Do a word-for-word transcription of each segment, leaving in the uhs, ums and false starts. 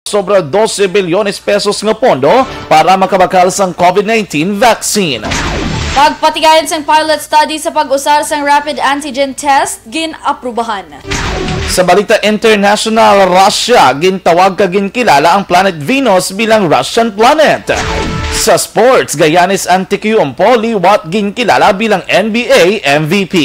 sobra dose bilyones pesos nga pondo para makabakal sang COVID nineteen vaccine. Pagpatigayon sang pilot study sa pag-usar sang rapid antigen test gin-aprubahan. Sa balita international, Russia gintawag kag ginkilala ang planet Venus bilang Russian planet. Sa sports, Giannis Antetokounmpo liwat ginkilala bilang N B A M V P.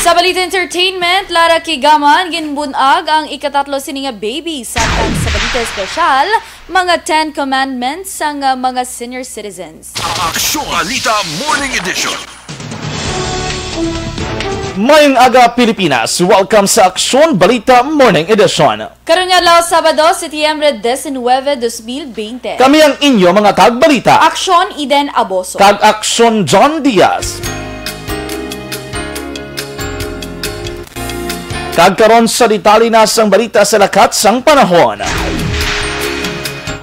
Sa balita entertainment, Lara Kigaman ginbun-ag ang ikatatlo sini nga baby, samtang sa balita espesyal, mga Ten Commandments sang, ah, mga senior citizens. Aksyon Balita Morning Edition. Mayong aga, Pilipinas. Welcome sa Aksyon Balita Morning Edition. Karon nga adlaw, Sabado, Setyembre diecinueve, dos mil veinte. Kami ang inyo mga tagbalita. Aksyon, Eden Aboso. Kag Aksyon, John Diaz. Kag karon sa detalye na sang balita sa lakat sang panahon.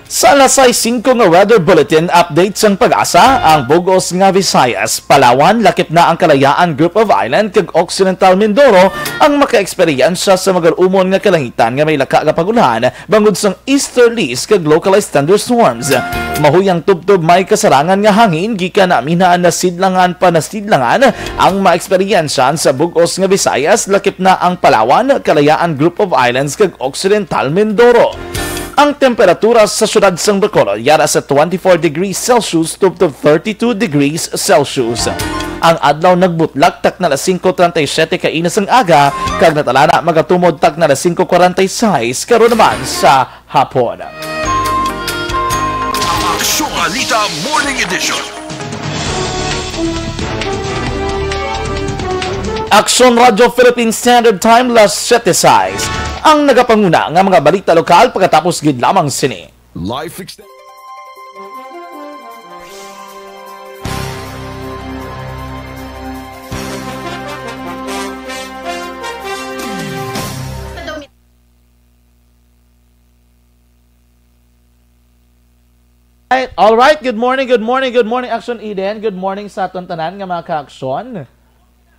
Sa alas sais singko nga weather bulletin update sang PAGASA, ang bug-os nga Visayas, Palawan, lakip na ang Kalayaan Group of Island kag Occidental Mindoro ang makaeksperyensya sa magal-umon nga kalangitan nga may laka nga pag-ulan bangod sang easterlies kag localized thunderstorms. Mahuyang tubtob may kasarangan nga hangin gikan na minaan na sidlangan pa na sidlangan ang maeksperyensyahan sa bug-os nga Visayas, lakip na ang Palawan, Kalayaan Group of Islands kag Occidental Mindoro. Ang temperatura sa siyudad sang Bacolod yara sa twenty-four degrees Celsius tubtob thirty-two degrees Celsius. Ang adlaw nagbutlak takna alas singko treinta y siete kaina sang aga, kag natalana magatumod takna alas singko kwarenta y seis karon naman sa hapon. Aksyon Balita Morning Edition. Aksyon Radyo Philippine Standard Time, las siete sais. Ang nagapanguna nga mga balita lokal pagkatapos gid lamang sini. Life extended. Right, all right. Good morning, good morning, good morning, Aksyon Eden. Good morning sa aton tanan nga mga ka-aksyon.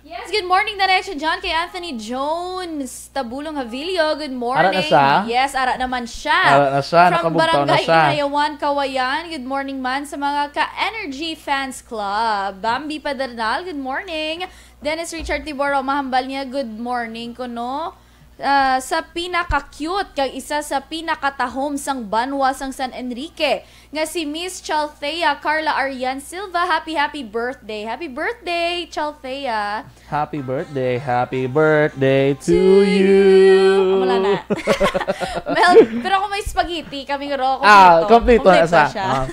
Yes, good morning, Diretso John, kay Anthony Jones Tabulong Havilio. Good morning. Ara na siya? Yes, ara naman siya. Ara na siya, from nakabugtaw na Barangay siya. Inayawan, Kawayan. Good morning man sa mga ka-Energy Fans Club. Bambi Padernal, good morning. Dennis Richard Tiboro, mahambal niya, good morning kuno. Ah, sa pinaka-cute kag isa sa pinakatahom sang banwa sang San Enrique, nga si Miss Chalthea Carla Arian Silva. Happy, happy birthday. Happy birthday, Chalthea. Happy birthday, happy birthday to you. Amo lang na. Mel, pero kung may spaghetti, kami ro, Ah, kompleto. Kompleto na Kompleto sa, siya. Ah.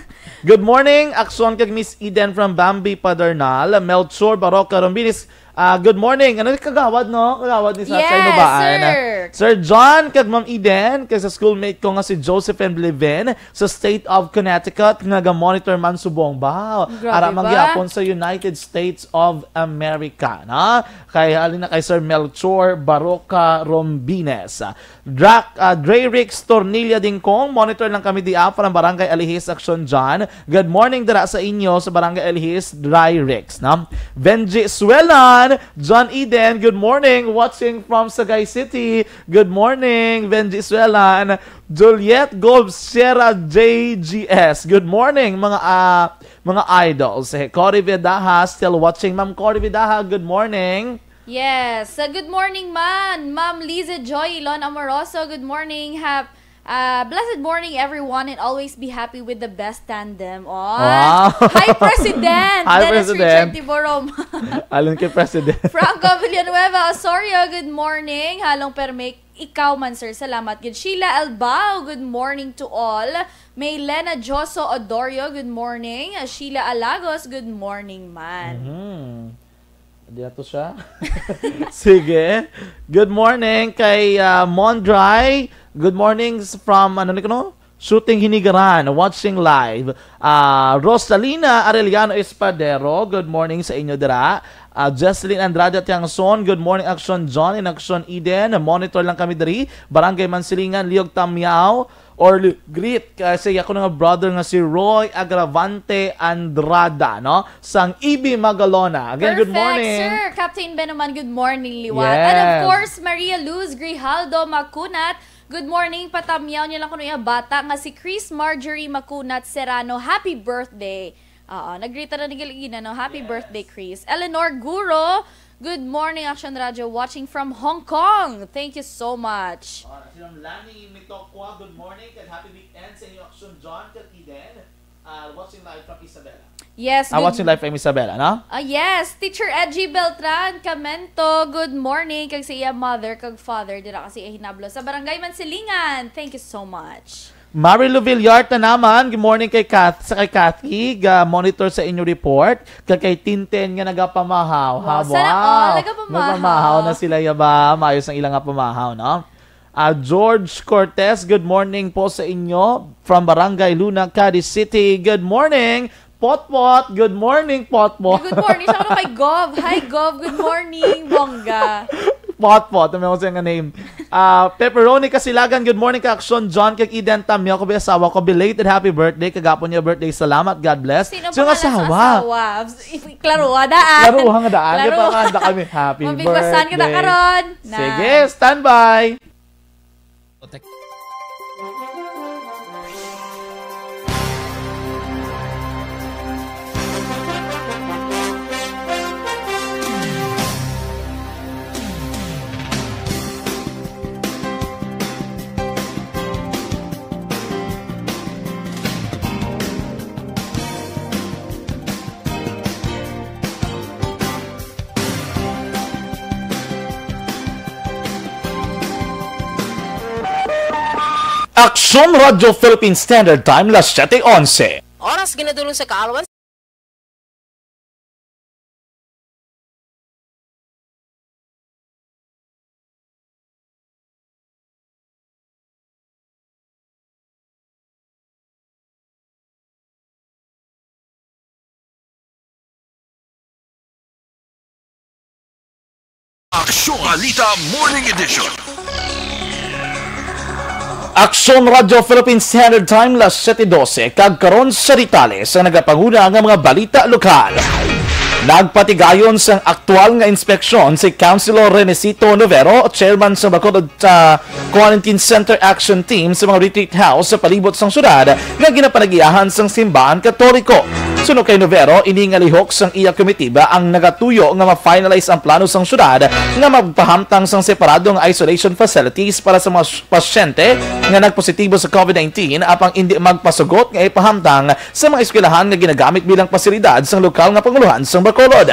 Good morning, Aksyon kag Miss Eden from Bambi Padernal, Melchor Baroca Rombinis. Ah, good morning. Ano ni kagawad, no? Kagawad ni sa, sa Yes, Inubaan. Sir. Sir John, kag Ma'am Eden, kag sa schoolmate ko nga si Joseph and Leven sa State of Connecticut, nga ga-monitor man subong. Ba, Grabe ara man ba? Gyapon sa United States of America, no? Kay, halin na kay Sir Melchor Baroca Rombines. Drak, ah, Dre Rix Tornilla Dingkong, monitor lang kami di, ah, from Barangay Alihis, Aksyon John. Good morning dira sa inyo sa Barangay Alihis, Dre Rix, no? Benji Suelan, John Eden, good morning. Watching from Sagay City. Good morning, Benji Suelan. Juliet Gob Sierra J G S. Good morning, mga, ah, mga idols. Eh, Cory Vidaja, still watching. Ma'am Cory Vidaja, good morning. Yes. Uh, good morning man, Ma'am Liza Joy Ilon Amoroso. Good morning. Hap-, uh, blessed morning, everyone, and always be happy with the best tandem. Oh. Wow. Hi, President Hi, Dennis President. Richard Tiborom. Alin kay President? Franco Villanueva Osorio, good morning. Halong permi ikaw man, sir. Salamat gid. Sheila Albao, good morning to all. May Lena Joso Odorio, good morning. Sheila Alagos, good morning man. Mhm. Di na to siya. Sige. Good morning kay, ah, Mondray. Good morning s-, from, ano ni kuno? Shooting Hinigaran, watching live. Ah, Rosalina Arellano Espadero, good morning sa inyo dira. Ah, Jesseline Andrade Tiangson, good morning, Aksyon John and Aksyon Eden. Monitor lang kami diri. Barangay Mansilingan, Liog Tamiao. Or li-, greet kay sa akon nga brother nga si Roy Agravante Andrada, no? Sang E B Magalona. Again, good Perfect, morning. Sir. Captain Ben naman, good morning, liwat. And of Yes. course, Maria Luz Grijaldo Macunat, Good morning, patamyaw niya lang kuno iya bata nga si Chris Marjorie Macunat Serrano. Happy birthday. Oo, nagrita na ni Gilgina, no? Happy Yes. birthday, Chris. Eleanor Guro, good morning, Action Radio, watching from Hong Kong. Thank you so much. Ah, si Ma'am Lani Mitokwa, good morning, kag happy weekend sa inyo, Action John, kag Eden. Ah, watching live from Isabela. Yes, Ah, good watching live from Isabela, no? Ah, yes, Teacher Edgy Beltran Camento, good morning, kag sa iya mother kag father dira kasi hinablo sa Barangay Mansilingan. Thank you so much. Marilu Villar Tanaman, good morning kay Kath, sa kay Kathy, ga monitor sa inyo report, kag kay Tinten nga nagapamahaw. Wow, Ha, sana wow. all, nagapamahaw. Nagpamahaw na sila, yaba. Maayos ang ilang nga pamahaw, no? Ah, George Cortez, good morning po sa inyo from Barangay Luna, Cadiz City. Good morning, Potpot. Good morning, Potpot. Good morning. Siya ko kay Gov. Hi, Gov. Good morning, Bongga. Potpot, ano mo siya nga name? Ah, Pepperoni Kasilagan, good morning, ka Action John, kag Eden Tamyo, ko asawa ko, belated happy birthday, kagapon niya birthday, salamat, God bless. Sino Sino pangalan sa asawa? asawa? If-, klaro, ah, daan. Klaro, ha, nga daan. Klaro. Kaya pa, kanta kami, happy Mabigwasan kita birthday. karon. Na. Sige, standby. Aksyon Radyo Philippine Standard Time, las siete onse. Oras ginadulong sa kaalwan. Aksyon Balita Morning Edition. Aksyon Radyo Philippine Standard Time, las siete doce, kag karon sa detalye sa nagapanguna nga mga balita lokal. Nagpatigayon sang aktual nga inspeksyon si Councilor Renesito Novero, chairman sa Bacolod, ah, Quarantine Center Action Team sa mga retreat house sa palibot sang syudad nga ginapanagiahan sang simbahan Katoliko. Suno kay Novero, ini nga lihok sang iya komitiba ang nagatuyo nga ma-finalize ang plano sang syudad nga magpahamtang sang separado nga isolation facilities para sa mga s-, pasyente nga nagpositibo sa covid nineteen, apang indi magpasugot nga ipahamtang sa mga eskwelahan nga ginagamit bilang pasilidad sang lokal nga panguluhan sang Bacolod.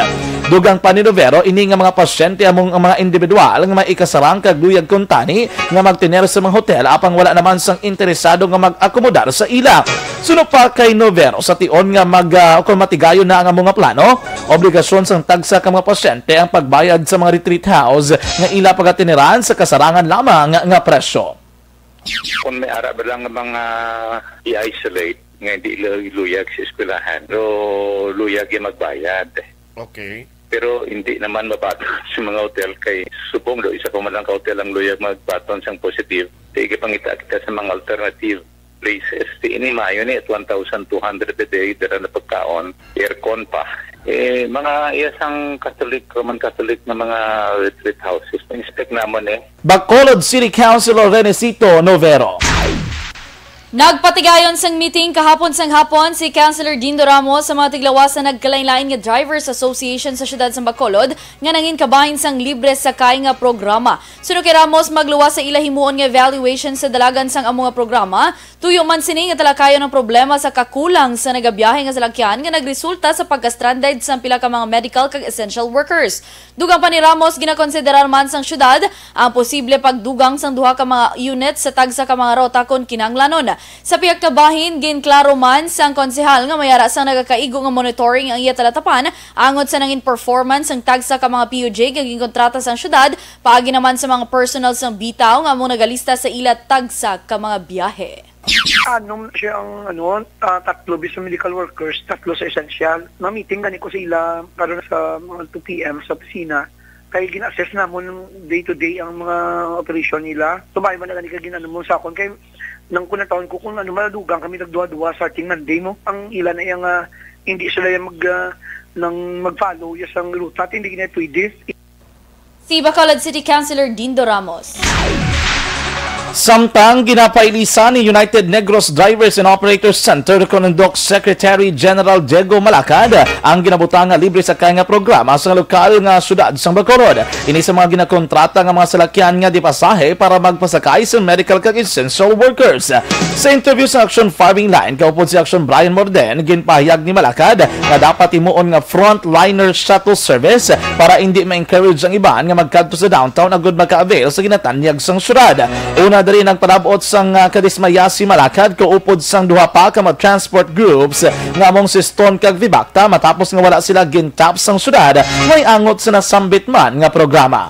Dugang pa ni Novero, ini nga mga pasyente amo ang mga individual nga may ikasarang kag luyag kuntani nga magtener sa mga hotel, apang wala naman sang interesado nga mag-akomodar sa ila. Suno pa kay Novero, sa tion nga mag, ah, kon matigayon na ang amo nga plano, obligasyon sang tagsa ka mga pasyente ang pagbayad sa mga retreat house nga ila pagateneran sa kasarangan lamang nga presyo. Kung may ara ba lang nga mga i-isolate nga hindi lu-, luyag sa eskwelahan, pero luyag yung magbayad. Okay. Pero hindi naman mabaton sa mga hotel kay subong do, isa pa man lang ka hotel ang luyag magbaton sang positive. Kaya ipangita kita sa mga alternative places. Di ini maayo ni at one thousand two hundred a day, dara na pagkaon, aircon pa. Eh, mga iya sang Catholic, Roman Catholic na mga retreat houses, na-inspect namon eh. Bacolod City Councilor Renesito Novero. Nagpatigayon sang meeting kahapon sang hapon si Councilor Dindo Ramos sa mga tiglawas sa nagkalain-lain nga Drivers Association sa siyudad sang Bacolod nga nangin kabahin sang libre sakay nga programa. Suno kay Ramos, magluwas sa ila himuon nga evaluation sa dalagan sang amo nga programa. Tuyo man sini nga talakayon ang problema sa kakulang sa nagabiyahe nga salakyan nga nagresulta sa pagka-stranded sang pila ka mga medical kag essential workers. Dugang pa ni Ramos, ginakonsiderar man sang siyudad ang posible pagdugang sang duha ka mga unit sa tagsa ka mga ruta kon kinahanglanon. Sa pihak nga bahin, ginklaro man sang konsehal nga may ara sang nagakaigo nga monitoring ang iya talatapan angot sa nangin performance sang tagsa ka mga P U J nga ginkontrata sang siyudad, paagi naman sa mga personnel sang bitaw nga amo nagalista sa ila tagsa ka mga biyahe. Anom siya ang, ano, ah, tatlo bisan medical workers, tatlo sa essential. Mamiting gani ko sa ila karon sa mga two P M sa opisina. Kay gina-assess namon day to day ang mga operasyon nila. Tumayo man na gani kay ginano mo sa akon. Kay nang kunataon ko kung ano, madugang kami nagduha-duha starting Monday mo. Ang ila na iya nga hindi sila yung mag, ah, nang mag-follow ya sang ruta, at hindi gina pwede. Si Bacolod City Councilor Dindo Ramos. Samtang ginapailisan ni United Negros Drivers and Operators Center kon ang D O C Secretary General Diego Malacad ang ginabutang nga libre sakay nga programa sa lokal nga syudad sang Bacolod. Ini sa mga ginakontrata nga mga salakyan nga di pasahe para magpasakay sa medical kag essential workers. Sa interview sa Action Firing Line, kaupod si Action Brian Morden, ginpahayag ni Malacad nga dapat himuon nga frontliner shuttle service para hindi ma-encourage ang iban nga magkadto sa downtown agud maka-avail sa ginatanyag sang syudad. Una diri nagpalabot sang, ah, kadismaya si Malacad kaupod sang duha pa ka mga transport groups nga among si Stone kag Vibacta matapos nga wala sila gintap sang syudad, may angot sa nasambit man nga programa.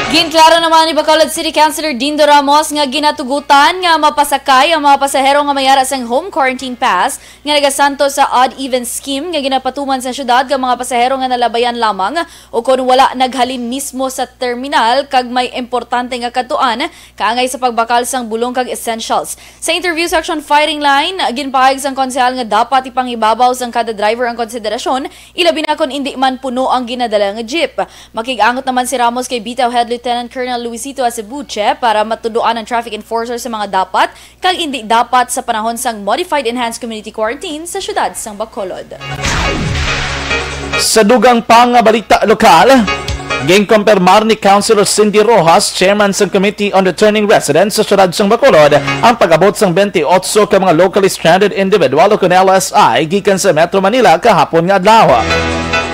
Ginklaro naman ni Bacolod City Councilor Dindo Ramos nga ginatugutan nga mapasakay ang mga pasahero nga may ara sang home quarantine pass nga nagasanto sa odd even scheme nga ginapatuman sa syudad nga mga pasahero nga nalabayan lamang o kon wala naghalin mismo sa terminal kag may importante nga kadtuan, kaangay sa pagbakal sang bulong kag essentials. Sa interview sa Action Firing Line, ginpahayag sang konsehal nga dapat ipangibabaw sang kada driver ang konsiderasyon, ilabi na kon indi man puno ang ginadala nga jeep. Makig-angot naman si Ramos kay Bitaw Head Lieutenant Colonel Luisito Acebuche para matudoan ang traffic enforcer sa mga dapat kag indi dapat sa panahon sang Modified Enhanced Community Quarantine sa siyudad sang Bacolod. Sa dugang pa nga balita lokal, ginkumpirmar ni Councilor Cindy Rojas, chairman sang Committee on Returning Residents sa siyudad sang Bacolod, ang pag-abot sang twenty-eight ka mga locally stranded individual o kon L S I gikan sa Metro Manila kahapon nga adlaw.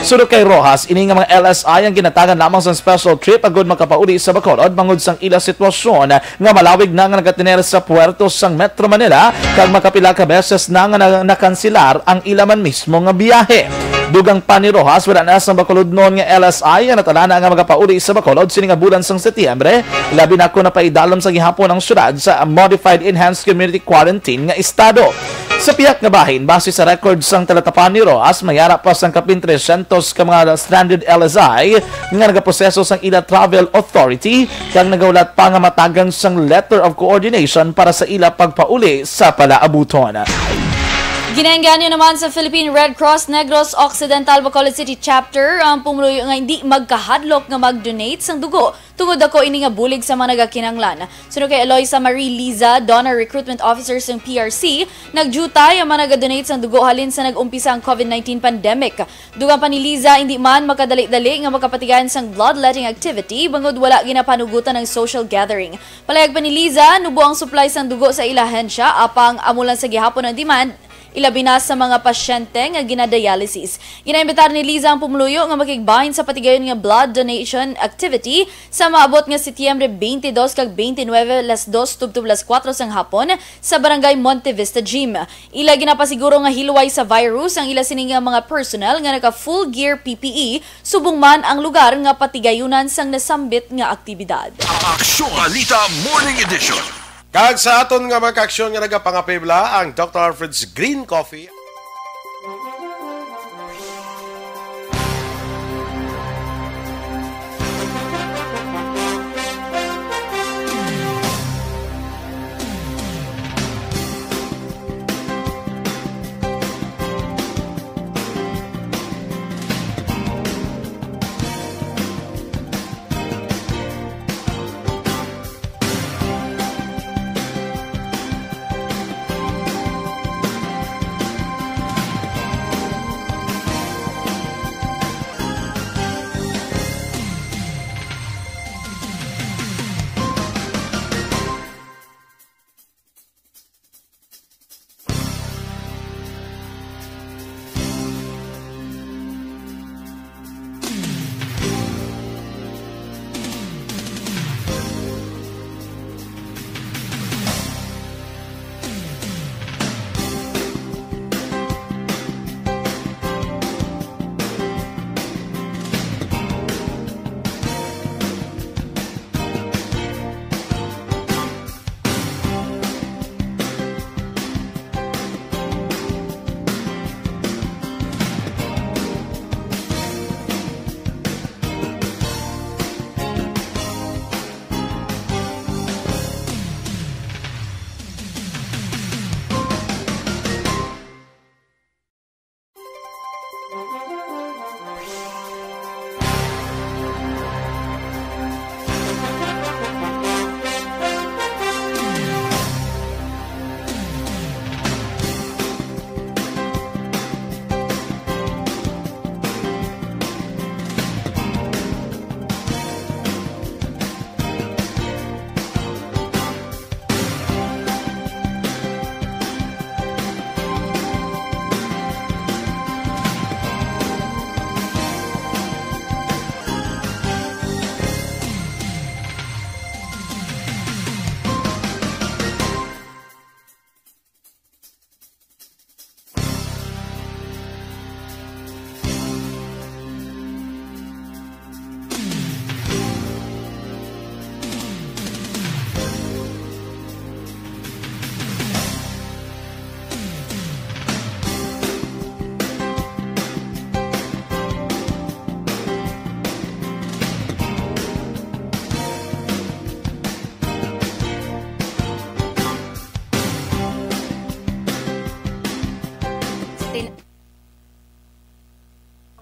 Suno kay Rojas, ini nga mga L S I ang ginatagan lamang sang special trip agud makapauli sa Bacolod bangod sang ila sitwasyon nga malawig na nga nagatener sa puwerto sang Metro Manila kag makapila ka beses na nga na-, nakansilar ang ila man mismo nga biyahe. Dugang pa ni Rojas, wala na sang Bacolodnon nga L S I ang natalana nga magapauli sa Bacolod sini nga bulan sang Setyembre, labi na kon napaidalom sa gihapon ang syudad sa Modified Enhanced Community Quarantine nga estado. Sa pihak nga bahin, base sa record sang talatapan ni Rojas, may ara pa sang kapin tresyentos ka mga stranded L S I nga nagaproseso sang ila travel authority kag nagahulat pa nga matagan sang letter of coordination para sa ila pagpauli sa palaabuton. Ginaengganyo naman sa Philippine Red Cross Negros Occidental Bacolod City Chapter ang pumuluyo nga hindi magkahadlok nga mag-donate sang dugo tungod ako ini nga bulig sa mga nagakinahanglan. Suno kay Eloisa Marie Liza, Donor Recruitment Officer sang P R C, nagdiutay ang mga naga-donate sang dugo halin sa nag-umpisa ang COVID nineteen pandemic. Dugang pa ni Liza, hindi man makadali-dali nga makapatigayon sang bloodletting activity bangod wala ginapanugutan ang social gathering. Palayag pa ni Liza, nubo ang supply sang dugo sa ila ahensya, apang amo lang sa gihapon ang demand, ilabi na sa mga pasyente nga ginadialysis. Ginaimbitar ni Liza ang pumuluyo nga makigbahin sa patigayon nga blood donation activity sa maabot nga Setyembre twenty-two kag twenty-nine, las dos tubtob las kuwatro sang hapon sa Barangay Monte Vista Gym. Ila ginapasiguro nga hilway sa virus ang ila sini nga mga personnel nga naka full gear P P E, subong man ang lugar nga patigayunan sang nasambit nga aktibidad. Aksyon Balita Morning Edition. Kag sa aton nga mga kaaksyon nga nagapangapibla, ang Doctor Alfred's Green Coffee.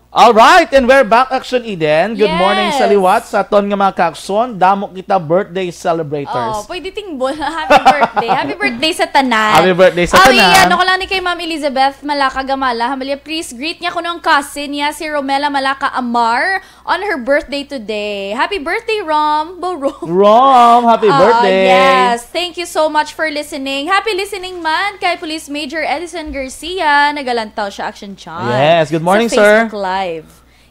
All right, and we're back, Action Eden. Good morning sa Yes. liwat, sa aton nga mga kaakson. Damo kita birthday celebrators. Oh, pwede tingbol. Happy birthday. Happy birthday sa tanan. Happy birthday sa Awi, tanan. ano ko lang ni kay Ma'am Elizabeth Malaka Gamala. Hambalya, please greet niya kuno ang cousin niya, si Romela Malaka Amar, on her birthday today. Happy birthday, Rom. Bo Rom. Rom, happy Ah, birthday. yes. Thank you so much for listening. Happy listening man kay Police Major Edison Garcia. Nagalantaw siya, Action Chan. Yes, good morning, Sa sir. Facebook Live.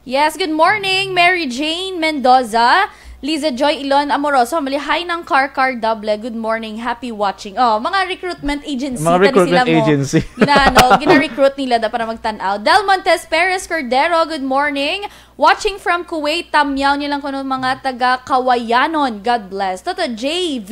Yes, good morning, Mary Jane Mendoza. Liza Joy Ilon Amoroso, mali, hi ng Car Car Double. Good morning, happy watching. Oh, mga recruitment agency, Mga tani recruitment sila mo. agency. Gina, ano, gina-recruit nila da para magtanaw. Del Montes Perez Cordero, good morning. Watching from Kuwait, tamyaw nilang kuno mga taga Kawayanon. God bless. Toto J V,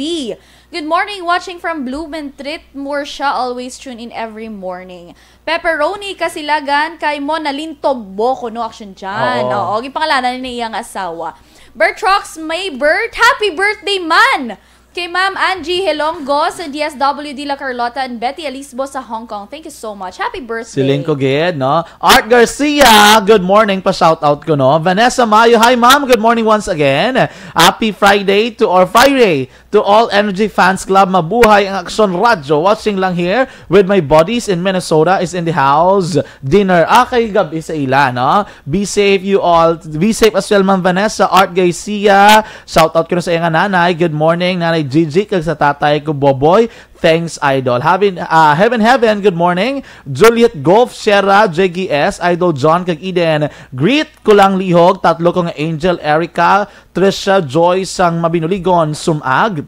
good morning. Watching from Blumentritt, Murcia, always tune in every morning. Pepperoni Kasilagan kay Mona Lynn Togbo kuno, Action Chan. Oo. Oo, gipangalanan ni iyang asawa. Bertrox Maybert, happy birthday man! Kay Ma'am Angie Helongo sa D S W D La Carlota and Betty Alisbo sa Hong Kong. Thank you so much. Happy birthday. Siling ko gid, no? Art Garcia, good morning. Pa-shoutout ko, no? Vanessa Mayo, hi, ma'am. Good morning once again. Happy Friday to, or Friday to all Energy Fans Club. Mabuhay ang Aksyon Radyo. Watching lang here with my buddies in Minnesota is in the house. Dinner. Ah, kay gabi sa ila, no? Be safe, you all. Be safe as well, Ma'am Vanessa. Art Garcia. Shout out ko na sa iyang nanay. Good morning, Nanay Gigi, kag sa tatay ko, Boboy. Thanks, Idol. Heaven, ah, heaven, heaven, good morning. Juliet Goff, Shera, J G S, Idol John, kag Eden. Greet ko lang lihog, tatlo ko nga angel, Erica, Trisha, Joy, sang Mabinuligon, Sumag.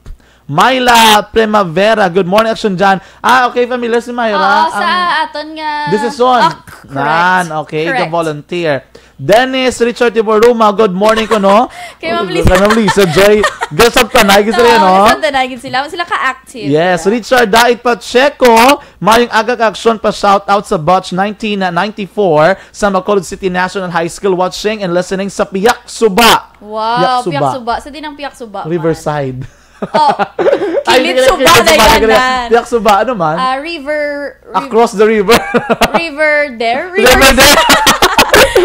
Myla Primavera, good morning, Action Jan. Ah, okay, familiar si Myra. Oo, sa Ang aton nga desisyon. Ah, correct. Nan, okay, Correct. ka-volunteer. Dennis Richard Tiboruma, good morning ko, no? Kay Ma'am Lisa. Kay Ma'am Lisa Joy. Girl, sa Tanay, gid sila, Oo, no? sa Tanay, gid sila. Sila ka-active. Yes, Richard Dait Pacheco, mayong aga kag aksyon pa, shout out sa batch nineteen ninety-four sa Bacolod City National High School, watching and listening sa Piyak Suba. Wow, Piyak Suba. Piyak Suba. Sa din ang Piyak Suba, man. Riverside. Oh, Ay, Kilid hindi, Suba Kilid na Suba, yan, hindi. nan. Piyak Suba, ano man? Ah, river, riv- Across the river. River there? River River there.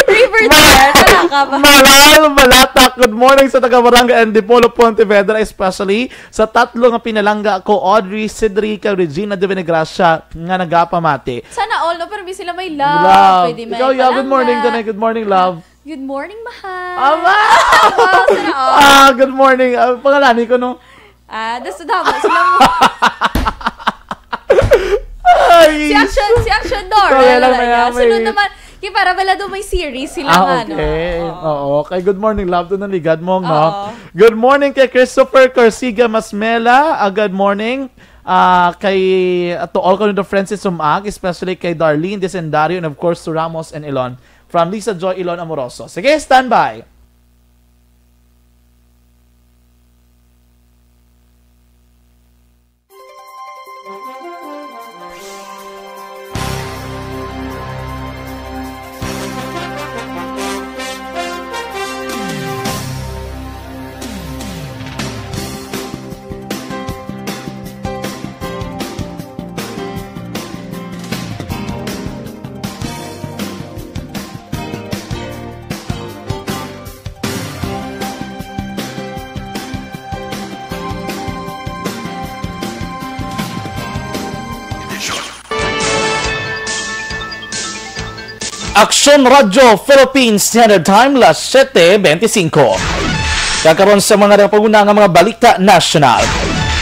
River Ma- there. Tara ka ba? Malal, Malatak. Good morning sa taga Barangay Antipolo, Pontevedra, especially sa tatlo nga pinalangga ko, Audrey, Cedric, kag Regina de Venegracia, nga nagapamati. Sana all, no? Pero may sila may love. Love. Pwede may Ikaw, yeah, good morning, palangga. Tanay. Good morning, love. Good morning, mahal. Ama! Wow, sana all. Ah, good morning. Ah, pangalani ko, no? Ah, das damo sila mo. Ay, Si Action, si Action Dora. Kaya lang Wala na yan. may Sunod naman, kay para wala daw may series sila Ah, nga, no? okay. Oo. Oo. Kay good morning, love, to naligad mo, no? Oo. Good morning kay Christopher Corsiga Masmela. Ah, good morning. Ah, kay, ah, to all ko the friends in Sumag, especially kay Darlene Desendario and of course to Ramos and Elon. From Lisa Joy Elon Amoroso. Sige, standby. Aksyon Radyo Philippine Standard Time, las siete veinticinco. Kakaron sa mga nagapanguna nga mga balita nasyonal.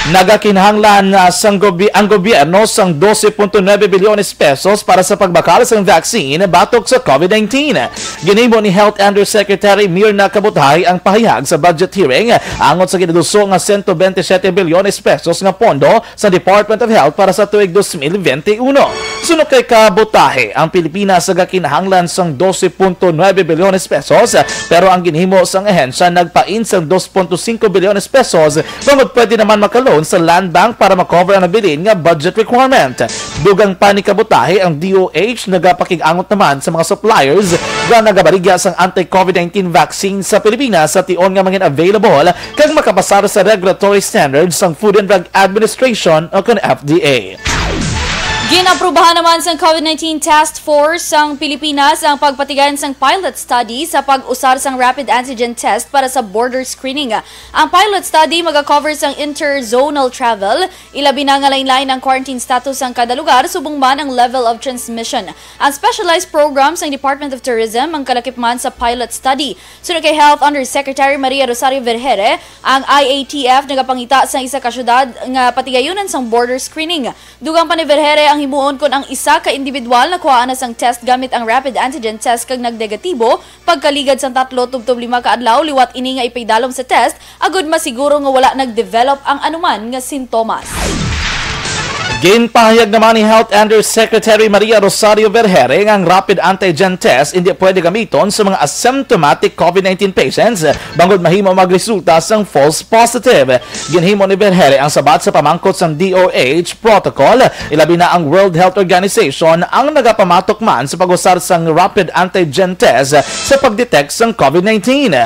Nagakinahanglan, ah, sang gobi-, ang gobyerno sang doce punto nuebe bilyones pesos para sa pagbakal sang vaccine batok sa covid nineteen. Ginhimo ni Health Undersecretary Mirna Kabutahi ang pahayag sa budget hearing angot sa ginaduso nga sento bente siyete bilyones pesos nga pondo sa Department of Health para sa tuig dos mil bente uno. Suno kay Kabutahi, ang Pilipinas nagakinahanglan sang doce punto nuebe bilyones pesos, pero ang ginhimo sang ahensya nagpain sang dos punto singko bilyones pesos, bangod pwede naman makaloan sa Land Bank para makover ang nabilin nga budget requirement. Dugang pa ni Kabutahi, ang D O H nagapakig-angot naman sa mga suppliers nga nagabaligya sang anti-covid nineteen vaccine sa Pilipinas sa tion nga mangin available kag makapasar sa regulatory standards sang Food and Drug Administration o kon F D A. Ginaprubahan naman sang COVID nineteen Task Force sang Pilipinas ang pagpatigayon sang pilot study sa pag-usar sang rapid antigen test para sa border screening. Ang pilot study maga-cover sang interzonal travel, ilabi na nga lain-lain ang quarantine status sang kada lugar, subong man ang level of transmission. Ang specialized program sang Department of Tourism ang kalakip man sa pilot study. Suno kay Health Undersecretary Maria Rosario Vergeire, ang I A T F nagapangita sang isa ka syudad nga patigayunan sang border screening. Dugang pa ni Vergeire ang himuon kon ang isa ka individual nakuhaan na sang test gamit ang rapid antigen test kag nagnegatibo pagkaligad sang tatlo tubtob lima ka adlaw liwat ini nga ipaidalom sa test, agud masiguro nga wala nag-develop ang anuman nga sintomas. Ginpahayag naman ni Health Undersecretary Maria Rosario Vergeire nga ang rapid antigen test indi pwede gamiton sa mga asymptomatic COVID nineteen patients bangod mahimo magresulta sang false positive. Ginhimo ni Vergeire ang sabat sa pamangkot sang D O H protocol, ilabi na ang World Health Organization ang nagapamatok man sa pag-usar sang rapid antigen test sa pagdetect sang COVID nineteen.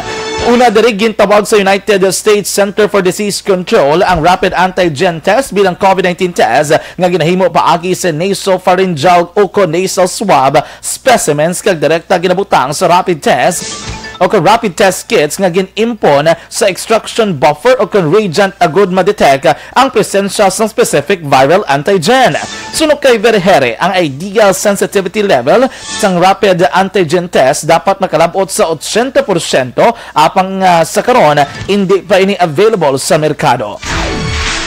Una diri, gintawag sa United States Center for Disease Control ang rapid antigen test bilang COVID nineteen test nga ginahimo paagi sa nasopharyngeal o kon nasal swab specimens kag direkta ginabutang sa rapid test o kon rapid test kits nga gin-impon sa extraction buffer o kon reagent agud ma-detect ang presensya sang specific viral antigen. Suno kay Vergeire, ang ideal sensitivity level sang rapid antigen test dapat makalab-ot sa ochenta porsyento, apang, ah, sa karon, indi pa ini available sa merkado.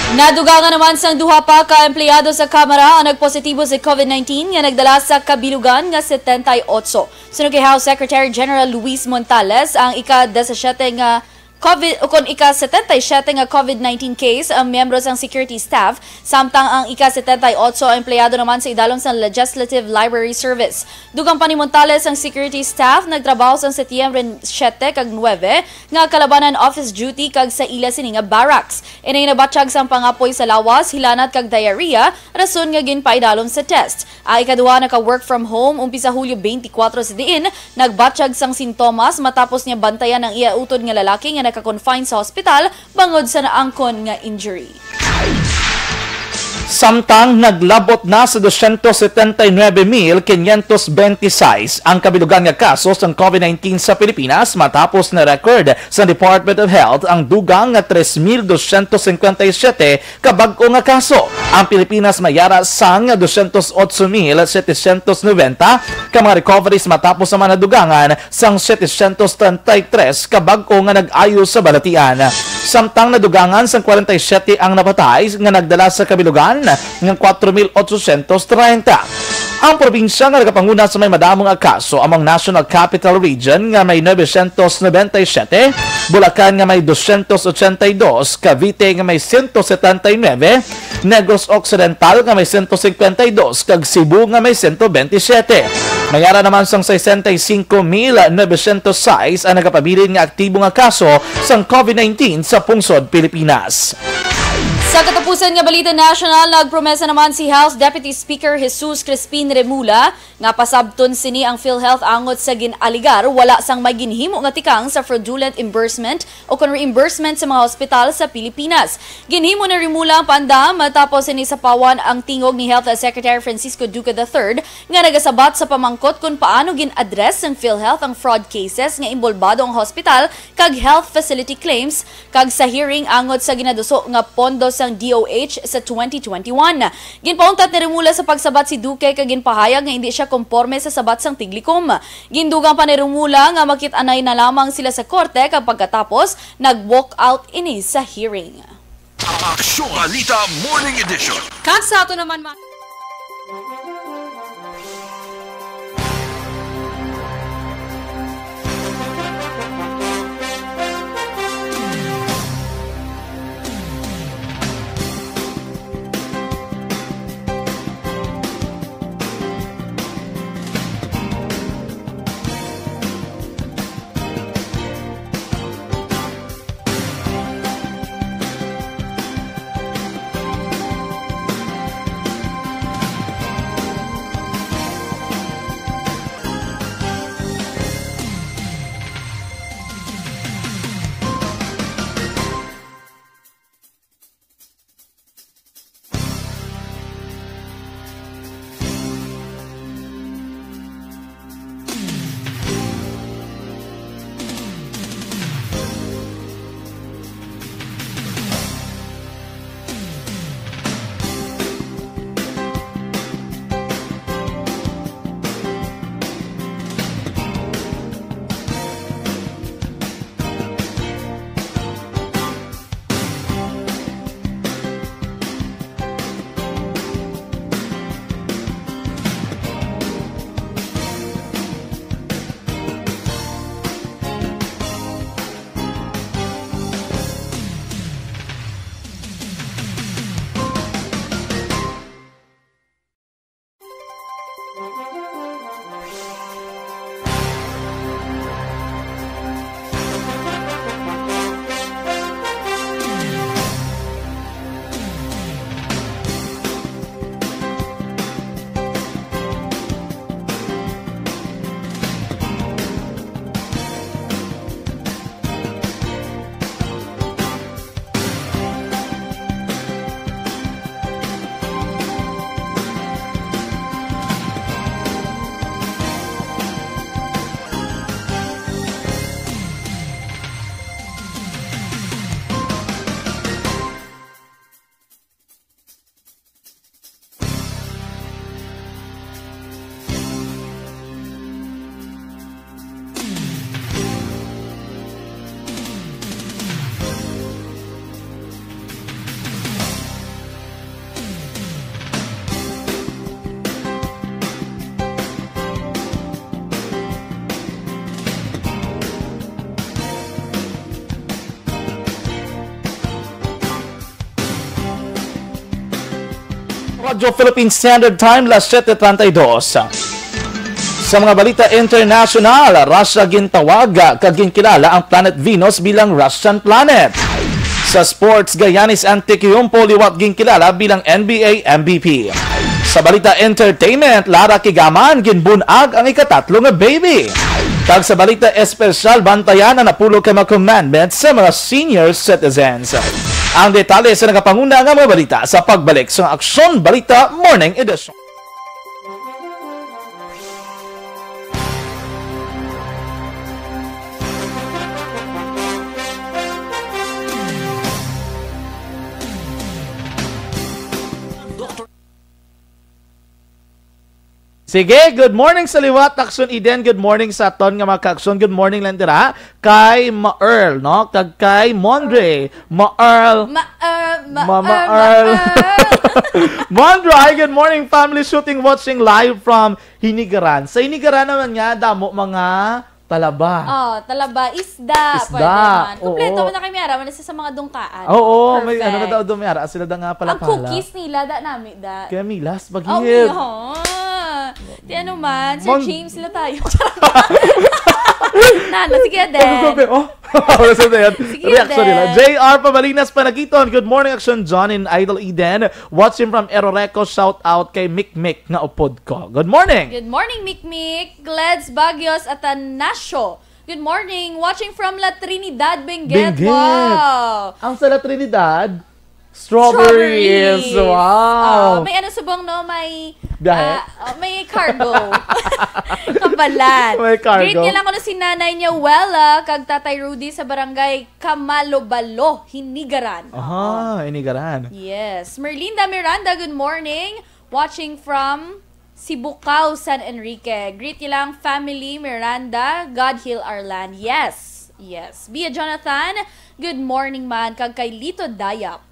Nadugangan naman sang duha pa ka empleyado sa Kamara ang nagpositibo sa COVID nineteen nga nagdala sa kabilugan nga setenta y ocho. Suno kay House Secretary General Luis Montales, ang ika-disisiete nga COVID, ukon ika-setenta y siete nga COVID nineteen case ang miyembro sang security staff, samtang ang ika-setenta y ocho empleyado naman sa idalom sang Legislative Library Service. Dugang pa ni Montales, ang security staff nagtrabaho sang Setyembre siete kag nuebe nga kalabanan office duty kag sa ila sini nga barracks. Inay nabatyag sang pangapoy sa lawas, hilanat kag diarrhea, rason nga ginpaidalom sa test. Ang ikaduha naka-work from home umpisa Hulyo twenty-four, sa diin nagbatyag sang sintomas matapos niya bantayan ang iya utod nga lalaki nga naka-confine sa hospital bangod sa naangkon nga injury. Samtang naglabot na sa dosyentos setenta y nuebe mil quinientos veintiseis ang kabilugan nga kaso sang COVID nineteen sa Pilipinas matapos na-record sa Department of Health ang dugang nga tres mil dosyentos cincuenta y siete ka bag-o nga kaso. Ang Pilipinas may ara sang dosyentos otso mil setecientos noventa ka mga recoveries matapos naman nadugangan sang setecientos treinta y tres ka bag-o nga nag-ayo sa balatian. Samtang nadugangan sang kwarenta y siyete ang napatay nga nagdala sa kabilugan nga kwatro mil otsosentos treinta. Ang probinsya nga nagapanguna sa may madamo nga kaso amo ang National Capital Region nga may novecientos noventa y siyete, Bulacan nga may doscientos ochenta y dos, Cavite nga may ciento setenta y nueve, Negros Occidental nga may ciento cincuenta y dos, kag Cebu nga may ciento veintisiete. May ara naman sang sesenta y cinco mil novecientos seis ang nagapabilin nga aktibo nga kaso sang COVID nineteen sa pungsod Pilipinas. Sa katapusan nga balita nasyonal, nagpromesa naman si House Deputy Speaker Jesus Crispin Remulla nga pasabton sini ang PhilHealth angot sa gin-alegar wala sang may ginhimo nga tikang sa fraudulent reimbursement o kon reimbursement sa mga hospital sa Pilipinas. Ginhimo ni Remulla ang paandam matapos sini sapawan ang tingog ni Health Secretary Francisco Duque the third nga nagasabat sa pamangkot kon paano gin-address sang PhilHealth ang fraud cases nga inbolbado ang hospital kag health facility claims kag sa hearing angot sa ginaduso nga pondo sang D O H sa twenty twenty-one. Ginpauntat ni Remulla sa pagsabat si Duque kag ginpahayag nga indi sia komporme sa sabat sang tiglikom. Gindugang pa ni Remulla nga makit-anay na lamang sila sa korte kag pagkatapos nag-walk out ini sa hearing. Aksyon Balita Morning Edition. Kag sa ato naman, ma- Radyo Philippine Standard Time, las siete treinta y dos. Sa mga balita international, Russia gintawag kag ginkilala ang planet Venus bilang Russian planet. Sa sports, Giannis Antetokounmpo liwat ginkilala bilang N B A M V P. Sa balita entertainment, Lara Kigaman ginbun-ag ang ikatatlo nga baby. Kag sa balita espesyal, bantayan ang napulo ka mga commandments sa mga senior citizens. Ang detalye sa nagapanguna nga mga balita sa pagbalik sa Aksyon Balita Morning Edition. Sige, good morning sa liwat, Aksyon Eden. Good morning sa aton nga mga ka-aksyon. Good morning lang dira kay Ma-Earl, no? Kag kay Mondre. Ma-Earl. Ma-, uh, ma-, Ma-, uh, Ma-Earl. Ma-Earl. Mondre, good morning, family shooting, watching live from Hinigaran. Sa Hinigaran naman nga, damo mga talaba. Oh, talaba, isda. Isda, Pwede man. Kompleto oo. Man na kay Miara, man sa, sa mga dungkaan. Oo, may Perfect. Ano na daw doon, Miara? Sila da nga Ang palapala. Cookies nila, da nami, da. Kaya milas, Oh, pag-ihip. Miho. Ti ano man, Sir Mon- James, sila tayo. Nana, sige, Eden. Sabi ko, oh. Wala sa yan. Sige, Reaction nila. Eden. J R Pabalinas Panagiton. Good morning, Action John and Idol Eden. Watching from Eroreco. Shout out kay Mikmik nga upod ko. Good morning. Good morning, Mikmik. Gleds Baguios Atanasio. Good morning. Watching from La Trinidad, Benguet. Benguet. Wow. Ang sa La Trinidad, strawberries. Strawberries. Wow. Ah, may ano subong, no? May, Biyahe? Ah, ah, may cargo. Kabalan. May cargo. Greet niya lang ko na si Nanay niya, Wella, kag Tatay Rudy sa barangay Kamalobalo, Hinigaran. Aha, Oo. Hinigaran. Yes. Merlinda Miranda, good morning. Watching from Sibucao, San Enrique. Greet niyo lang, family Miranda, God heal our land. Yes, yes. Bia Jonathan, good morning man. Kag kay Lito Dayap.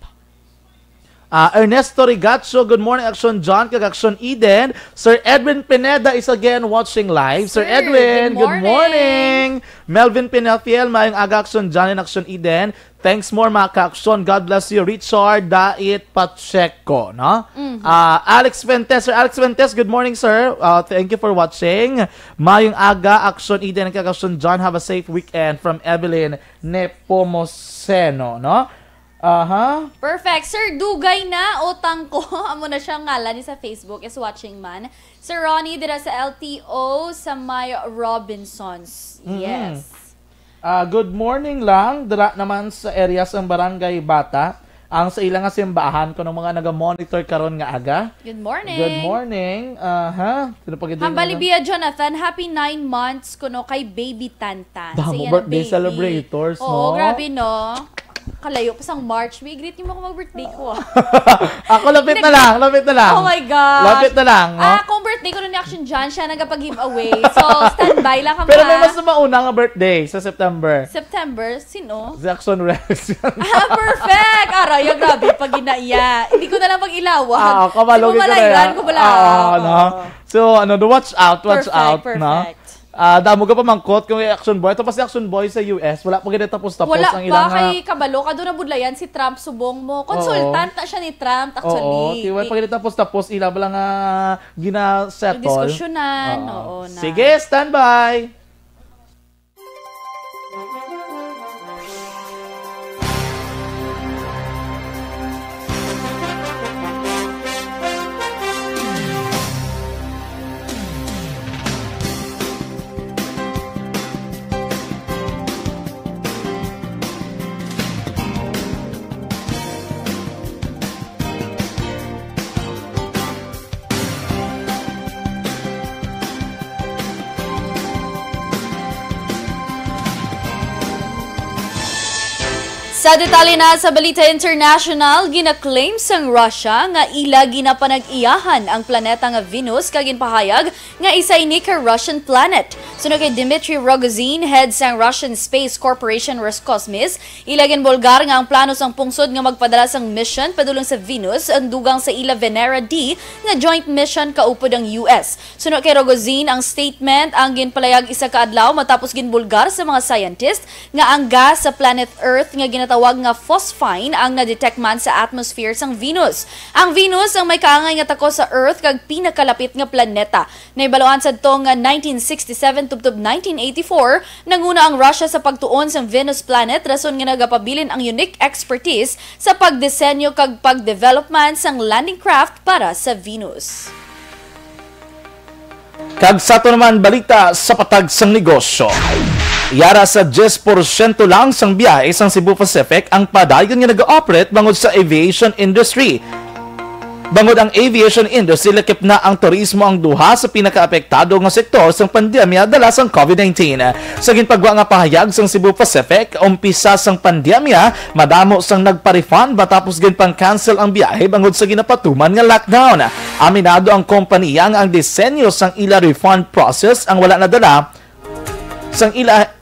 Ah, Ernesto Rigacho, good morning, Action John, kag Action Eden. Sir Edwin Pineda is again watching live. Sir Sir, Edwin, good good morning. Morning. Melvin Pinafiel, maayong aga, Action John and Action Eden. Thanks more, mga ka-aksyon. God bless you, Richard Dait Pacheco, no? Mhm. Ah, Alex Fuentes, Sir Alex Fuentes, good morning, sir. Ah, thank you for watching. Mayong aga, Aksyon Eden and kag-Aksyon John. Have a safe weekend from Evelyn Nepomuceno, no? Aha. Perfect. Sir, dugay na o tangko? Amo na siya ngalan ni sa Facebook is watching man. Sir Ronnie, dira sa L T O, sa may Robinsons. Mhm. Yes. Ah, good morning lang. Dira naman sa area sang Barangay Bata. Ang sa ila nga simbahan, kuno mga naga-monitor karon nga aga. Good morning. Good morning. Aha. Sino pa gid yung Hambali ano? Bia Jonathan, happy nine months kuno kay Baby Tantan. Damo Sa iya na birthday baby. Celebrators, Oo, no? Grabe, no? Kalayo pa sang March. May greet niyo mo kung mag-birthday ko, ah. Ako, lapit na Nag- lang, lapit na lang. Oh my God. Lapit na lang, no? Ah, kung birthday ko nun ni Action John, siya nagapag-giveaway. So, standby lang kamo, Pero may ha? Mas mauna nga birthday sa September. September? Sino? Si Action Rex. Ah, perfect! Aray, ah, grabe, pag inaiya. Hindi ko na lang pag-ilawag. Ah, kabalo Hindi mo kita malayran na. Ko bala. Ah, Oo. No? So, ano, do watch out, watch Perfect, out, no? Perfect. Ah, damo ka pamangkot kung i-action boy. Ito pa si action boy sa U S. Wala pa gid tapos-tapos Wala ang pa ilang, ah, kay kabalo ka doon na budlayan si Trump subong mo. Oo. Consultant na siya ni Trump, Oo, actually. Ti-, wala pa gid tapos-tapos ila ba lang, ah, gina-settle? Diskusyunan, Oo. oo na. Sige, standby! Sa detalye na sa balita international, gina-claim sang Russia nga ila ginapanag-iyahan ang planeta nga Venus kag ginpahayag nga isa ini ka Russian planet. Suno kay Dmitry Rogozin, head sang Russian Space Corporation Roscosmos, ila ginbulgar nga ang plano sang pungsod nga magpadala sang mission padulong sa Venus ang dugang sa ila Venera D nga joint mission kaupod ang U S. Suno kay Rogozin, ang statement ang ginpalayag isa ka adlaw matapos ginbulgar sa mga scientist nga ang gas sa planet Earth nga ginatawag nga phosphine ang na-detect man sa atmosphere sang Venus. Ang Venus ang may kaangay nga takos sa Earth kag pinakalapit nga planeta. Nahibaluan sadto nga nineteen sixty-seven tubtob nineteen eighty-four, nanguna ang Russia sa pagtuon sang Venus planet, rason nga nagapabilin ang unique expertise sa pagdisenyo kag pagdevelopment sang landing craft para sa Venus. Kag sa ato naman balita sa patag sang negosyo. Yara sa diyes porsyento lang sang biyahe sang Cebu Pacific ang padayon nga nag-ooperate bangod sa aviation industry. Bangod ang aviation industry, lakip na ang turismo ang duha sa pinakaapektado nga sektor sang pandemya dala sang covid nineteen. Sa ginpagwa nga pahayag sang Cebu Pacific, umpisa sang pandemya, madamo sang nagpa-refund matapos ginpang-cancel ang biyahe bangod sa ginapatuman nga lockdown. Aminado ang kompanya nga ang disenyo sang ila refund process ang wala nadala sang ila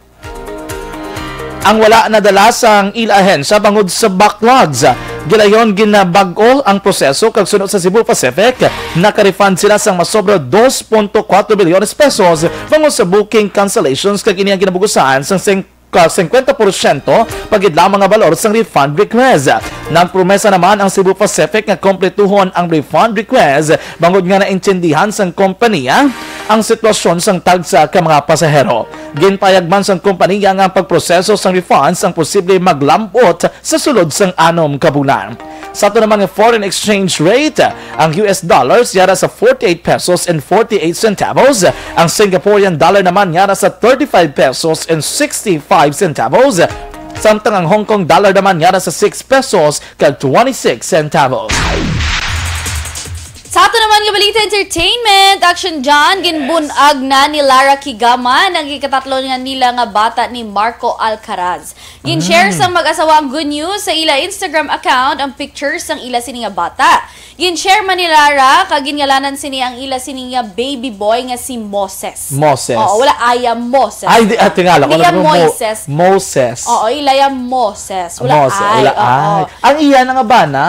ang wala nadala sang ila ahensya bangod sa backlogs. Gilayon ginabag-o ang proseso kag suno sa Cebu Pacific, naka-refund sila sang masobra dos punto kuwatro bilyones pesos bangod sa booking cancellations kag ini ang ginabugusahan sang sing-, ka singkwenta porsyento pa gid lamang nga balor sang refund request. Nagpromesa naman ang Cebu Pacific nga kompletuhon ang refund request bangod nga naintindihan sang kompanya ang sitwasyon sang tagsa ka mga pasahero. Ginpayag man sang kompanya nga ang pagproseso sang refunds ang posible maglambot sa sulod sang anom ka bulan. Sa ato naman nga foreign exchange rate, ang U S dollars yara sa forty-eight pesos and forty-eight centavos, ang Singaporean dollar naman yara sa thirty-five pesos and sixty-five centavos, samtang ang Hong Kong dollar naman yara sa six pesos kag twenty-six centavos. Sa ato naman nga balita entertainment, Action John, Yes. ginbun-ag na ni Lara Kigaman ang ikatatlo nga nila nga bata ni Marco Alcaraz. Gin-share Mm. sang mag-asawa ang good news sa ila Instagram account ang pictures sang ila sini nga bata. Gin-share man ni Lara kag ginngalanan sini ang ila sini nga baby boy nga si Moses. Moses. Oo, wala aya Moses. Ay, di, ah, tingala ko, Di na ya mo, Mo-, Moises. Moses. Oo, ila ya Moses. Wala Moses, ay, wala oo. ay. Ang iya na nga bana,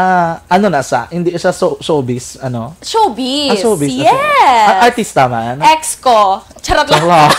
ano na sa? Hindi siya so-, showbiz, ano? Showbiz. Ah, showbiz na siya. Yes. Ah, artista man? Ex ko. Charot lang. Charot.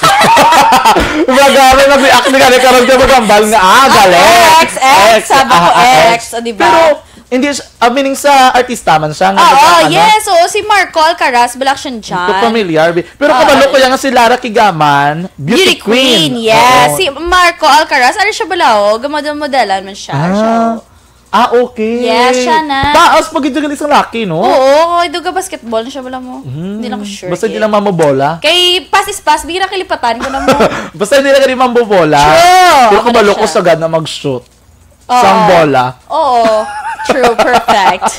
Grabe, mag-react ni Karen karon ka magambal nga, ah, Ang galing. ex, ex, Ex, sabi ko, ah, ah, ex, ex. o, di ba? Pero, hindi siya, ah, meaning sa artista man siya, nga Oo, nagkakano? yes, oo, si Marco Alcaraz, bala action dyan. Ito familiar, bi-, pero Ah, kabalo ko ah. yan nga si Lara Kigaman, beauty Beauty queen, queen. yes. Oo. Si Marco Alcaraz, ano siya bala, oh? Gamodel-modelan man siya. Ah. Siya, oh. Ah, okay. Yes, siya na. Taas pa gid yung isang laki, no? Oo, kay duga basketball na siya, wala mo. Hmm. Hindi lang ko sure, Basta hindi eh. lang mamobola. Kay pass is pass, bira kilipatan ko na mo. Basta hindi lang rin mambobola. True. Pero Ako na kabalo ko siya. sa gana mag-shoot. Oo. Sang bola. Oo. True, perfect.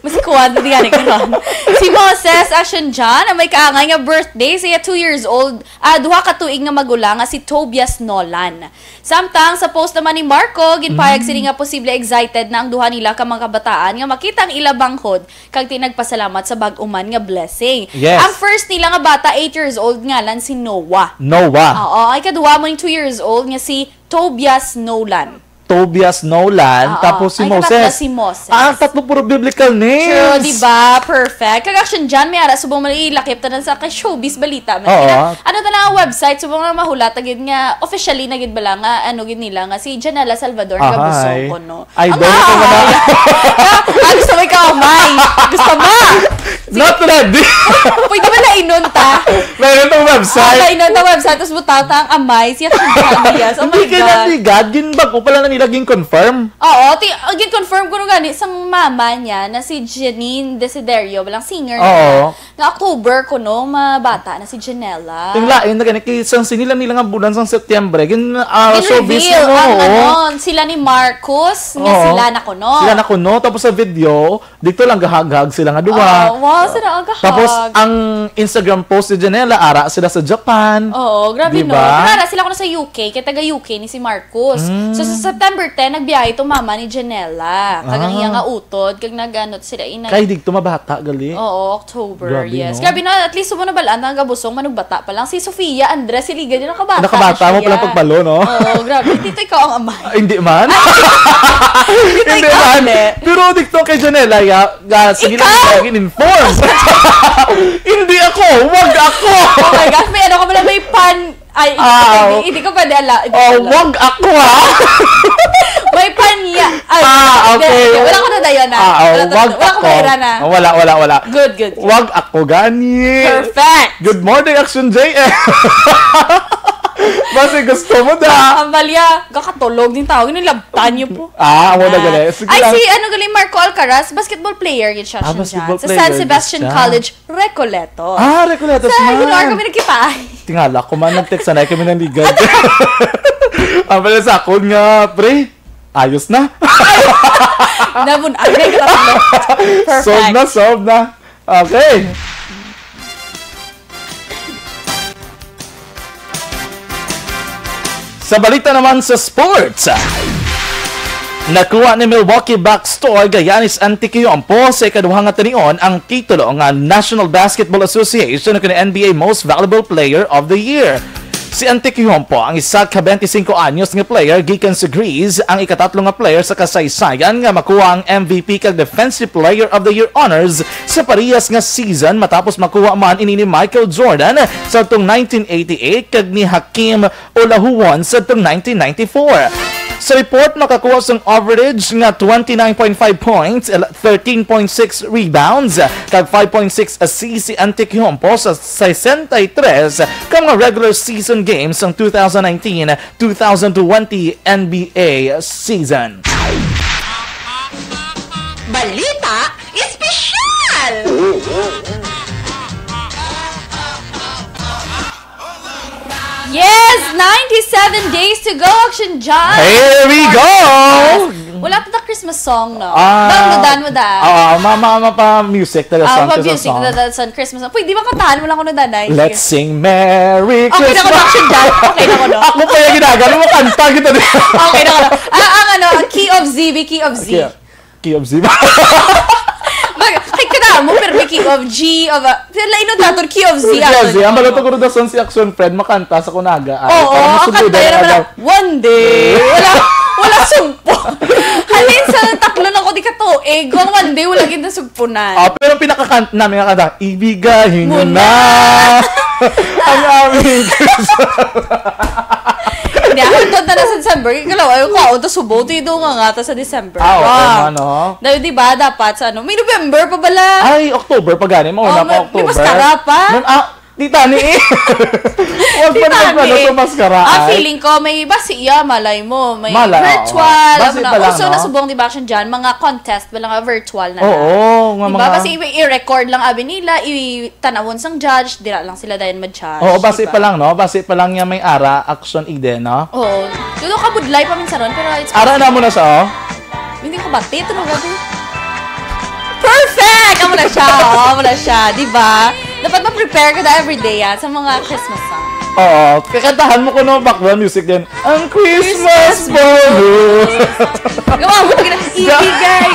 Mas kuwan, hindi nga nagkaroon. Si Moses Action John, ang may kaangay nga birthday, siya two years old, ah, duha ka tuig nga magulang, nga si Tobias Nolan. Samtang sa post naman ni Marco, ginpahayag Mm. sini nga posible excited na ang duha nila ka mga kabataan nga makita ang ila banghod kag tinagpasalamat sa bag-o man nga blessing. Yes. Ang first nila nga bata, eight years old, ngalan si Noah. Noah. Oo, ay kaduha mo ning two years old nga si Tobias Nolan. Tobias Nolan, Oo. tapos si Ay, Moses. katatlo si Moses. Ah, ang tatlo puro biblical names. True, di ba? Perfect. Kag action dyan, may ara subong man ilakip tanan sa kay showbiz balita man. Oo. Kaya, ano na lang ang website, subong na mahulat, gid nga, officially na gid bala nga, ano gid nila, nga si Janela Salvador, nga Ahay. busong ko, no? Ay, Ang dami ko na. ahay. Ah, gusto mo ikaw, May? Gusto mo? Not ready. Pwede ba na inon ta? Meron tong website. Ah, inon ta website, tapos butang ta ang amay, siya si Daniel. Oh my Hindi kailan God. ligad, ginbago pala na nila gin-confirm. Oo, ti, ang gin-confirm ko nung gani, sang mama niya na si Janine Desiderio, balang singer Oo. na, nga October ko, no, mabata na si Janela. Ting lain na gani, kay sang sinilang nila nga bulan sang Setyembre, gin, ah, showbiz Gin-reveal na mo, ang, oo. ano, sila ni Marcos, nga Oo. sila na kuno. Sila na kuno, tapos sa video, dito lang gahaghag sila nga duha. Oo, wow, sila ang gahag. Tapos, ang Instagram post ni Janela, ara sila sa Japan. Oo, grabe, Di no? ba? Pero ara sila kuno sa U K, kay taga U K ni si Marcos. Mm. So, sa September ten, nagbiyahe to mama ni Janela. Kag ang Ah. iya nga utod, kag nag-ano sila, inay. Kay digto mabata, gali. Oo, October, Grabe, yes. no? Grabe na, at least, sumo na balaan, nagabusong, manugbata pa lang. Si Sofia Andres, si Liga, di nakabata Nakabata na mo siya. pala pagpalo, no? Oo, grabe. Tito, ikaw ang ama. Ah, hindi man. Hindi Hindi ka man. ulit. Pero dito kay Janela, ya, ga, sige Ikaw? lang, lagi inform. Hindi ako, wag ako. Oh my gosh, may ano ka pala, may pan, ay, Ah, hindi, oh. hindi ko pwede ala. Hindi Oh, ko ala. wag ako, ha? May panya. Ay, Ah, hindi, okay. hindi. Wala ko na dayon na. Ah, oh, Wala ko wag na, wala ko ako. na na. Oh, wala, wala, wala. Good, good, good. Wag ako, gani. Perfect. Good morning, Action J M. Basi gusto mo da. Ang balya, kakatulog din tao. Nilabtan niyo po. Ah, amo na Ah. gali. Sige Ay, lang. si ano gali, Marco Alcaraz, basketball player yun siya, Ah, siya basketball dyan. Sa player San Sebastian siya. College, Recoletos. Ah, Recoletos Sa man. Hilaw kami nagkita. Tingala ko man, nag-text na kami ng ligad. Ang pala sa akon nga, pre, ayos na. Nabun-, agay ka tatlo. Perfect. Solve na, solve na. Okay. Sa balita naman sa sports, nakuha ni Milwaukee Bucks star nga Giannis Antetokounmpo sa ikaduha nga tanion ang titulo nga National Basketball Association o N B A Most Valuable Player of the Year. Si Antetokounmpo ang isa ka twenty-five anyos nga player gikan sa Greece, ang ikatatlo nga player sa kasaysayan nga makuha ang M V P kag Defensive Player of the Year honors sa parehas nga season, matapos makuha man ini ni Michael Jordan sa atong nineteen eighty-eight kag ni Hakeem Olajuwon sa atong nineteen ninety-four. Sa report, makakuha sang average nga twenty-nine point five points, el-, thirteen point six rebounds, kag five point six assists si Antetokounmpo sa sesenta y tres ka mga regular season games sang two thousand nineteen two thousand twenty N B A season. Balita Espesyal! Yes! Ninety-seven days to go, Action John! Here we go! Wala pa ta Christmas song, no? Ah, Downloadan mo da. Oo, ma-, ma-, mapa-music talaga Ah, song, pa Christmas music song. na da sa Christmas song. Pwede ba kantahan mo lang ko na, Danay? Let's Sige. sing Merry Okay na ko, Christmas. Action John. Okay na ko, no? Ako pa yung ginagawa mo, kanta kita din. Okay na ko, no? Ah, ang ano, ang key of Z, B, key of Z. Okay. Key of Z. Mag-, kay kada mo, pero may key of G, of, ah, pero lain nun daton, key of Z, Key of ano, Z. Ang ano. Balato ko rin dason si Action Friend, makanta sa kunaga. Ay, Oo, parang ang masundo kanta na yun naman lang, lang. One day. Wala, wala sugpo. Halin sa tatlo na ko di ka to. Eh, kung one day, wala gid na sugpunan. Ah, pero pinakakanta namin nga kanta, "Ibigay mo Muna. na ang aming Christmas." Hindi, ako ito na sa December. Kaya lang, ayoko, ako ito subo, ito yung nga nga ta sa December. Ah, oo, Wow. ano? Dahil di ba, dapat sa ano, may November pa bala. Ay, October pa gani. Mauna Oh, pa may, may October. mascara pa? Nun, ah, di tani eh. Huwag Di pa naman tani pala eh. sa mascara, Ah, ay. feeling ko, may basi, yeah, malay mo. May Malay, oo. virtual. Basi Ano na, pa lang, uso na no? subong, di ba, siya dyan? Mga contest, wala nga virtual na Oo, lang. nga Di ba? mga Basi i-, i-record lang abi nila, i-, tanawon sang judge, dira lang sila dayon ma-judge, Oo, basi di ba? pa lang, no? Basi pa lang niya may ara, action ide, no? Oo. Tulo ka budlay pa minsan ron, pero it's Ara na mo na siya, oh. Hindi ko bati, tulo ka din. Perfect! Amo na siya, oh, amo na siya, di ba? Dapat ma-prepare ka na everyday, ah, sa mga Christmas song. Oo, kakantahan mo ko no background music din. Ang Christmas Christmas bonus. Gawa mo, pag Ga- ibigay.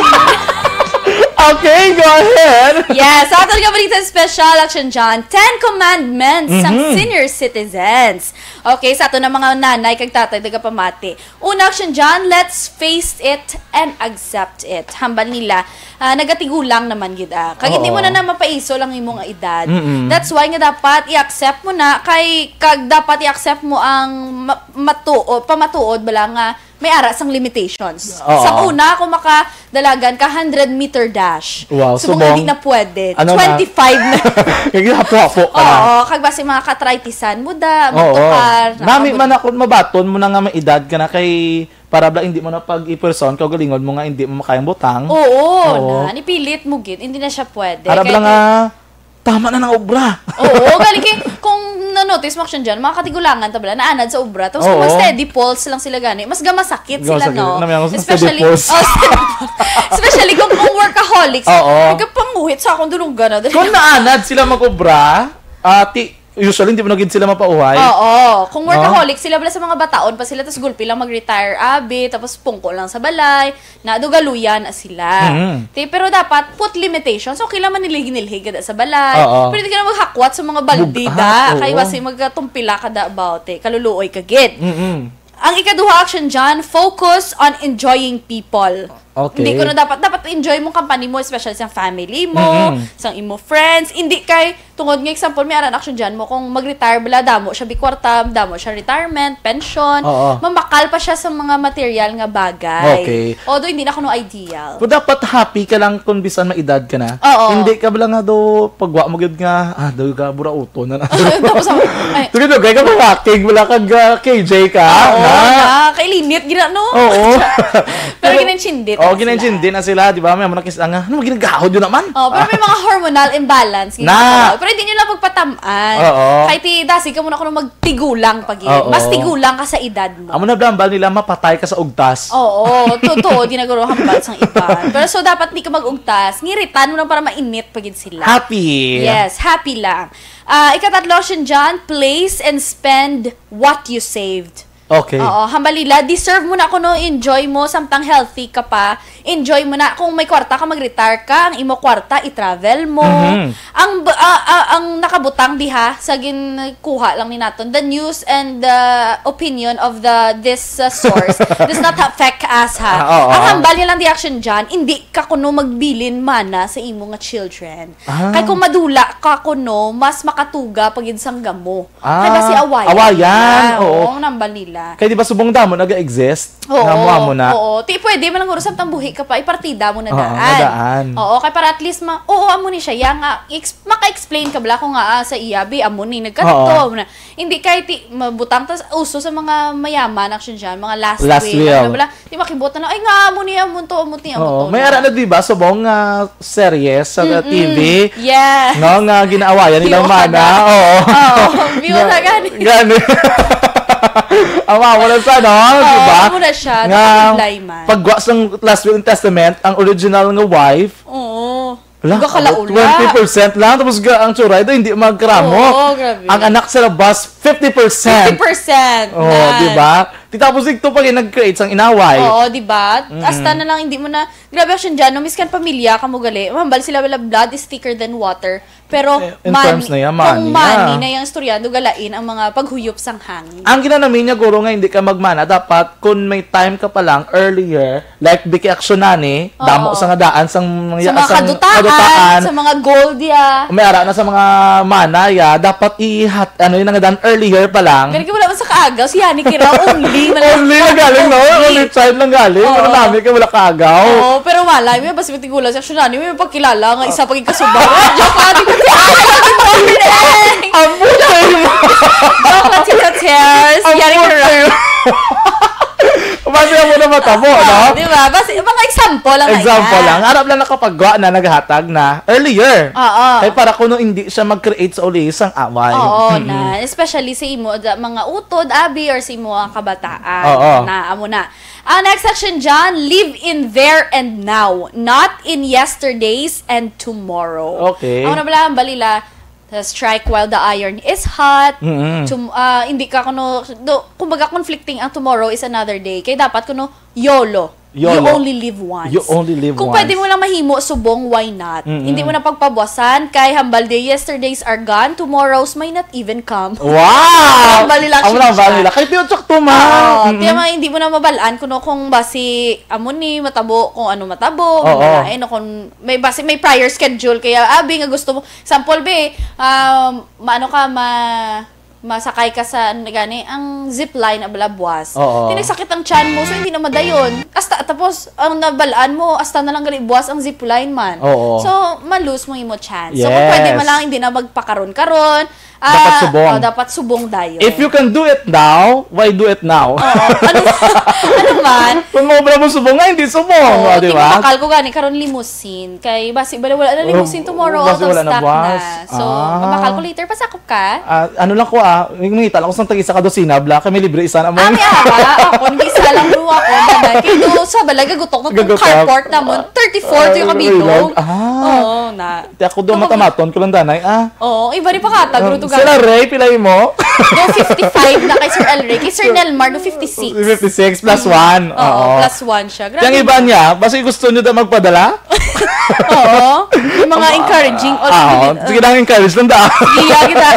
Okay, go ahead. Yes, sa aton nga balita special, Action John, Ten Commandments sang Mhm. senior citizens. Okay, sa aton na mga nanay kag tatay nagapamati. Una, Action John, let's face it and accept it. Hambal nila, ah, nagatigulang naman gid ah. Kag hindi mo Oo. na na mapaiso lang imong edad. Mm-mm. That's why nga dapat i-accept mo na kay kag dapat i-accept mo ang ma- matuo, pamatuod bala nga may ara sang limitations. Oo. Sa una, kung makadalagan ka hundred meter dash, Wow, subong subong. hindi na pwede. Ano na? Twenty-five na. Kaya hapo-hapo ka na. Oo, kag basi mga katritisan mo da, Oo. magtukar, Nami nakabud- man ako, mabaton mo na nga may edad ka na kay para bla hindi mo na pag-iperson kaugalingon mo nga hindi mo makayang butang. Oo, Oo. na, nipilit mo gid, hindi na siya pwede. Para Kaya bla nga, tama na ng obra. Oo, galing kay, kung na-notice mo action dyan, mga katigulangan ta bala, naanad sa obra. Tapos kung Oo. mag-steady pulse lang sila gani, mas gamasakit sila, Gamasakit. no? Nami ako sa Especially, steady pulse. oh, steady pulse. Especially kung, kung workaholics, Oo. nagkapanguhit sa akong dulunggan na. Kung naanad sila mag-obra, ah, ti, usually hindi mo na gid sila mapauhay. Oo. Kung No? workaholic sila, bala sa mga bataon pa sila, tapos gulpi lang mag-retire, abi, tapos pungko lang sa balay, nadugaluyan na sila. Mhm. Ti, pero dapat put limitations. Okay lang man nilhig-nilhig kada sa balay. Oo. Pero di ka na maghakwat sa mga baldi Bug-, da. ah, Kay oo. basi magkatumpila kada about eh. Kaluluoy ka gid. Mm-mm. Ang ikaduha action dyan, focus on enjoying people. Okay. Hindi ko na dapat, dapat enjoy mo company mo, especially sa family mo, Mm-mm. sa imo friends. Hindi kay, tungod nga example, may aran action dyan mo, kung mag-retire bala, damo siya bikwarta, damo siya retirement, pension, Oo. mamakal pa siya sa mga material nga bagay. Okay. Although, hindi na kuno ideal. Pero dapat happy ka lang kung bisan may edad ka na. Oo. Hindi ka bala nga do, pagwa mo gid nga, ah, daw ka, burauto na na. Tapos ako, ay. Sige, dugay ka, mawaking, wala kag, ah, K J ka, Oo, na. na. Kay limit, gina, no? Oo. Pero Pero, ginansyindit oo, na sila. ginansyindit na sila, di ba? May amo na kis-, nga, ano, ginagahod yun naman? Oh, pero may mga hormonal imbalance. Na. Ginagawa. Pero hindi nyo lang pagpatamaan. Oo. Kay ti, dasi ka muna kung magtigulang pag Oo. Mas tigulang ka sa edad mo. Amo na, Blam, bal nila mapatay ka sa ugtas. Oo, totoo, di naguro hambal sang iban. Pero so, dapat di ka mag-ugtas. Ngiritan mo lang para mainit pa gid sila. Happy. Yes, happy lang. Ah, ikatatlo, Shin John, place and spend what you saved. Okay. Oo, hambal nila, deserve mo na kuno, enjoy mo, samtang healthy ka pa, enjoy mo na. Kung may kwarta ka, mag-retire ka, ang imo kwarta, i-travel mo. Mhm. Ang, b- ah, ah, ang nakabutang diha, sa ginkuha lang ni naton, the news and the opinion of the this uh, source does not affect us, ha. Ah, oo. Ang hambal niya lang di action dyan, hindi ka kuno magbilin mana sa imo nga children. Ah. Kay kung madula ka kuno, mas makatuga pagid sang gamo. Ah, Kay basi awayan awayan, nila. oo. Oo, ang nambal nila. Kay di ba subong damo naga-exist? Oo, Nga mo amo na. oo. Ti pwede man lang guro samtang buhi ka pa, ipartida mo na Oo, daan. nga daan. Oo, kay para at least ma, oo, amo ni siya. Ya nga, ex-, maka-explain ka bala kung nga ah, sa iya, bi, amo ni, nagkadto Oo. na. Hindi kay ti, mabutang ta, uso sa mga mayaman, action dyan, mga last Last will. will. Ano bala, Di makibot na, "Ay, nga, amo ni, amo to, amo ni, amo Oo, to may na." Ara na, di ba, subong nga series sa Mm-mm. T V? Yeah. No, nga ginaawayan nilang Di mana. Okada. Oo. Oo, view Nga, na gani. gani. Ang mga wala sa, no? Oo, Di ba? Amo na siya. Nga, Nakabudlay man. Pagwa sa Last Will and Testament, ang original nga wife, Oo. Wala, Gakalaula. Twenty percent lang, tapos ga, ang tsuray do, hindi magkaramo. Oo, grabe. Ang anak sa labas, fifty percent. Fifty percent. Oh, na. Di ba? Ti tapos ito pa yung nag-create sang inaway. Oo, di ba? Mm-mm. Hasta na lang, hindi mo na, grabe action dyan, no? Miskan pamilya, kamo gali, mahambal sila, wala, blood is thicker than water. Pero Eh, in money, terms na yan, kung money money na. na yung istorya, dugalain ang mga paghuyop sang hangin. Ang ginanami niya, guro, nga hindi ka magmana, dapat kung may time ka pa lang, earlier, Like, Biki Aksyon na ni, damo Oo. sa nga daan sang mga Sa mga sang kadutaan, kadutaan. Sa mga gold, ya. May ara na sa mga manay, ah. Dapat ihat, ano, yung nga daan earlier pa lang. Gani ka wala man sa kaagaw, si Yani Kira, only man lang. Only na galing, no? Only. Only child lang galing. Oo. Ano namin kay wala kaagaw? Oo, pero wala. May basi matigula sa aksyon na ni, may pagkilala nga isa pag ikasuba. Joke lang, di ko Ang buti mo. Joke lang, Tita Ters. Ang Yani Kira. buti mo. Basi mo na matabo, Ah, no? Di ba? Basi, mga example lang na Example yan. lang. Arap lang nakapagwa na, naghatag na earlier. Oo. Kay para kuno hindi siya mag-create sa uli sang away. Oo, Mm-mm. na. Especially sa imo, da- mga utod, abi, or sa imo ang kabataan. Oo. Na, amo na. Ang next section dyan, live in there and now, not in yesterday's and tomorrow. Okay. Amo na pala, ang balila, Sa strike while the iron is hot. Mm-mm. Tum- ah, hindi ka kuno, do, kumbaga conflicting ang tomorrow is another day. Kaya dapat kuno YOLO. You YOLO. only live once. You only live Kung once. pwede mo lang mahimo subong, why not? Mm-mm. Hindi mo na pagpabuwasan, kay hambal di, "Yesterdays are gone, tomorrows may not even come." Wow! Hambal nila, Amo na, hambal nila. Kahit yun, sakto, ma. Oo, Mm-mm. tiya mga hindi mo na mabalaan kuno kung basi amo ni matabo, kung ano matabo, Oo. malain, o kung may basi may prior schedule, kaya abi nga gusto mo, sample, be, um, maano ka, ma-, masakay ka sa, ano gani, ang zipline, abala, buwas. Oo. Di nagsakit ang tiyan mo, so hindi na madayon. Hasta, tapos, ang nabalaan mo, hasta na lang gali buwas ang zipline man. Oo. So, ma-lose mo imo chance. So, kung pwede Yes. man lang, hindi na magpakaron-karon. Dapat Ah, subong. oh, dapat subong dayon. If you can do it now, why do it now? Oo. Ano, ano man? Kung maobra mo subong nga, hindi subong, Oo, o, di ba? Bakal ko gani karon limousine. Kay basi bala wala na limousine Oh, tomorrow, basi out of wala na stock buwas. na. So, Ah. mabakal ko later, pasakop ka? Ah, ano lang ko, ah, mangita lang ko sang tag-isa ka dosina, bla, kay may libre isa na mo. Ah, may aba. Ako, nag-isa lang, bro, ako, danay. Kay do sa balay, gagutok na tong Gagutok. carport namon. Thirty-four to yung Ah, kabilog. ah. Oo, na. Ti ako do Ako, matamaton ko lang, danay, ah. Oo, iba rin pa kata, Ah, guro, to sila, gani. Ray, pila mo? Do fifty-five na kay Sir El Rey. Kay Sir Nelmar, do fifty-six. Fifty-six plus Mm. one. Oo, Oo. plus one siya. Grabe Yung iba na. niya, basi gusto nyo daw magpadala? Oo. Yung mga Ang encouraging. Ah, All oo. Sige lang, encourage lang da. Sige, yeah, kita.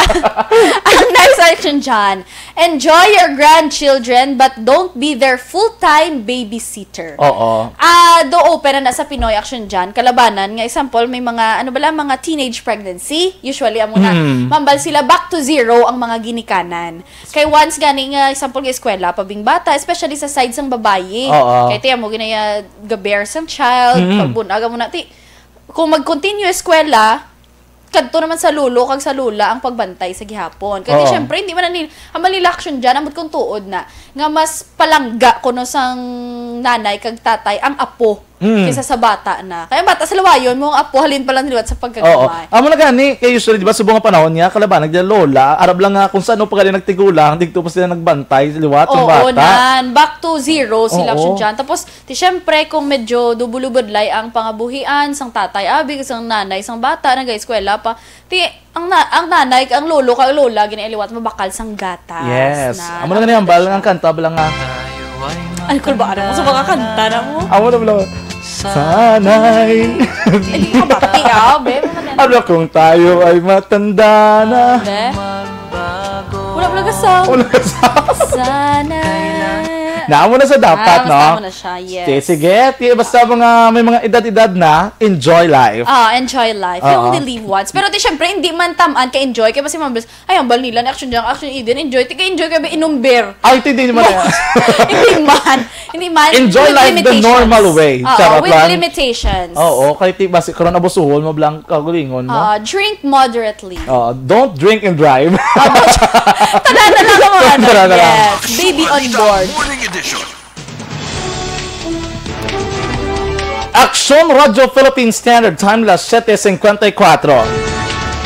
Ang next section dyan, "Enjoy your grandchildren, but don't be their full-time babysitter." Oo. Ah, do open na, na sa Pinoy Action dyan. Kalabanan nga, example, may mga, ano bala, mga teenage pregnancy. Usually, amo na, Mm. mambal sila, back to zero ang mga ginikanan. Kay once gani nga, example, nga eskwela pa bing bata, especially sa side sang babayi. Oo. Kay ti amo ginaya gabear sang child, Mm. pagbunag mo na, ti, kung mag-continue eskwela, kadto naman sa lolo kag sa lola ang pagbantay sa gihapon. Kay Oo. syempre, hindi man na nil-, ang malilaksyon dyan, ambot kung tuod na, nga mas palangga kuno sang nanay kag tatay ang apo Mm. kaysa sa bata na. Kaya bata sa lawayon mo, ang apo halin pa lang liwat sa Oo. pagkagamay. Amo na gani, kay usually, di ba, subong nga panahon niya, kalaban, nagdala lola, arab lang nga kung saan pa gani nagtigulang, dito pa sila nagbantay, liwat, ang Oo, bata. nan. Back to zero sila Oo. action dyan. Tapos, ti syempre, kung medyo dubulubudlay ang pangabuhian, sang tatay, abi, sang nanay, sang bata, nag-eskwela pa. Ti, ang na-, ang nanay, ang lolo, kag lola, ginailiwat, mabakal sang gatas Yes. na. Amo na gani ang bal, ang kanta, bala nga. Ay, kulbaan ako sa mga kanta na mo. Amo na, bala. Sanay. Ay, di ka mati, ah, be. Mga Ano kung tayo ay matanda na? Be? Wala, wala ka sa Wala ka sa Sana. Naamo na sa dapat, Ah, basta no? mo na siya, yes. Sige, sige. Ti-, basta mga, may mga edad-edad na, enjoy life. Ah, enjoy life. You Oo. only live once. Pero ti, syempre, hindi man taman ka-enjoy. Kaya basta mga bes, ay, ang bal nila na action dyan, action Eden, enjoy. Tika-enjoy ka ba, inom beer? Ay, ito, hindi naman. Hindi man. Hindi man. Hindi man. Enjoy With life the limitations. normal way. Oo, Charot with lang. limitations. Oo, kay ti, basi, karon abusuhol mo blang kagulingon mo. Ah, drink moderately. Oo, don't drink and drive. Ah, don't. Tala na lang ang mga ano. Tala na lang. Yes. Baby on board. Morning Edition. Aksyon Radio Philippine Standard Time, las siete cincuenta y cuatro.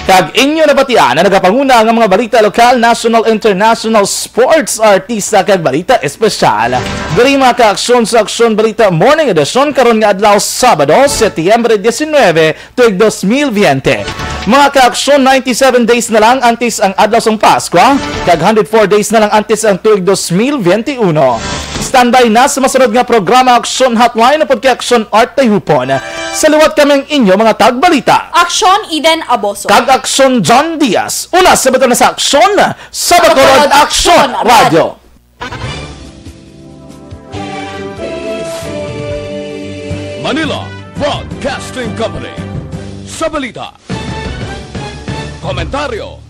Kag inyo nabatian na nagapanguna nga mga balita lokal, national, international, sports, artista, kag balita espesyal. Diri mga kaaksyon sa Aksyon Balita Morning Edition karon nga adlaw, Sabado, Setyembre diecinueve, tuig dos mil veinte. Mga kaaksyon, ninety-seven days na lang antes ang adlaw sang Paskwa, kag hundred four days na lang antes ang tuig dos mil veintiuno. Standby na sa masunod nga programa, Aksyon Hotline, upod kay Aksyon Art Tayhupon. Sa liwat kami ang inyo mga tagbalita. Aksyon Eden Aboso. Kag Aksyon John Diaz. Una sa bato na sa Aksyon, sa Bacolod Aksyon Radio. Manila Broadcasting Company. Sa balita, komentaryo,